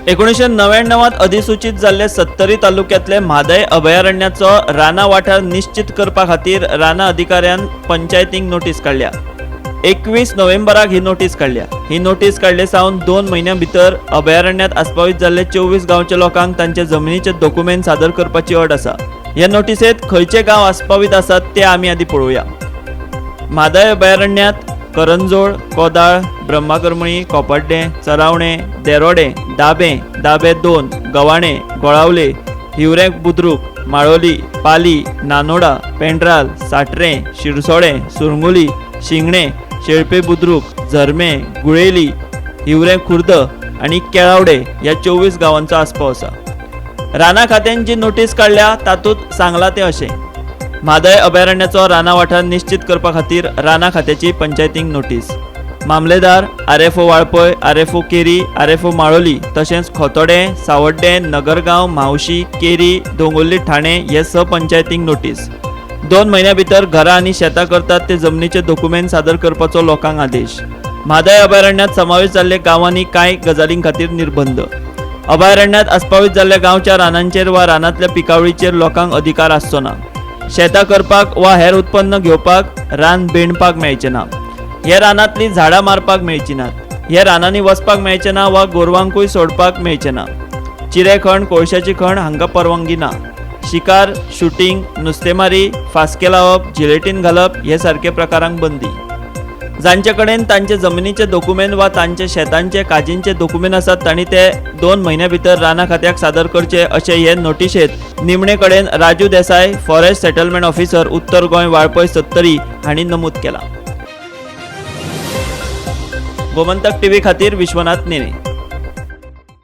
1999त अधिसूचीत जाल्ले सत्तरी तालुक्यांतले म्हादय अभयारण्याचो राना वाठार निश्चीत करपा खातीर राना अधिकाऱ्यान पंचायतींक नोटीस काडल्या. 21 नोव्हेंबराक ही नोटीस काडल्या. ही नोटीस काडले सावन 2 म्हयन्यां भितर अभयारण्यांत आस्पावीत जाल्ले 24 गांवच्या लोकांक तांचे जमनीचे दोकुमेंत सादर करपाची अट आसा. हे नोटिसेंत खंयचे गांव आस्पावीत आसात ते आमी आदी पळोवया. म्हादय अभयारण्यांत करंजोळ, कोदाळ, ब्रह्माकरमळी, कोपाड्डें, चरावणें, देरोडें, दाबें, दाबे 2, गवाणें, गोळावले, हिवरें बुद्रुक, माळोली, पाली, नानोडा, पेंड्राल, साटरें, शिरसोडें, सुरंगुली, शिंगणें, शेळपे बुद्रुक, झरमे, गुळेली, हिवरें खुर्द आनी केळावडे ह्या 24 गांवांचो आस्पाव आसा. राना खात्यान जी नोटीस काडल्या तातूंत सांगलां तें अशें: म्हादय अभयारण्याचो राना वाठार निश्चीत करपा खातीर राना खात्याची पंचायतींक नोटीस. मामलेदार, आरएफओ वाळपय, आरएफओ केरी, आरएफओ माळोली तशेंच खोतोडें, सावड्डें, नगरगांव, म्हावशी, केरी, दोंगुल्ली, ठाणे हे 6 पंचायतींक नोटीस. 2 म्हयन्या भितर घरां आनी शेतां करतात ते जमनीचे दोकुमेंत सादर करपाचो लोकांक आदेश. म्हादय अभयारण्यांत समावेश जाल्ले गांवांनी कांय गजालीं खातीर निर्बंध. अभयारण्यांत आस्पावीत जाल्ल्या गांवच्या रानांचेर वा रानांतल्या पिकावळीचेर लोकांक अधिकार आसचो ना. शेतां करपाक वा हेर उत्पन्न घेवपाक रान बेणपाक मेळचें ना. हे रानांतलीं झाडां मारपाक मेळचीं नात. हे रानांनी वचपाक मेळचें ना वा गोरवांकूय सोडपाक मेळचें ना. चिरे खण, कोळशाची खण हांकां परवानगी ना. शिकार, शुटींग, नुस्तेमारी, फास्के लावप, जिलेटीन घालप हे सारके प्रकारांक बंदी. जांचे कडेन तांचे जमनीचे दोकुमेंत वा तांचे शेतांचे, काजींचे दोकुमेंत आसात, तांणी ते 2 म्हयन्या भितर राना खात्याक सादर करचे, अशें हे नोटिशेंत निमणे कडेन Raju Desai, forest settlement officer, उत्तर गोंय, वाळपय, सत्तरी हांणी नमूद केलां. गोमंतक टीव्ही खातीर विश्वनाथ नेने.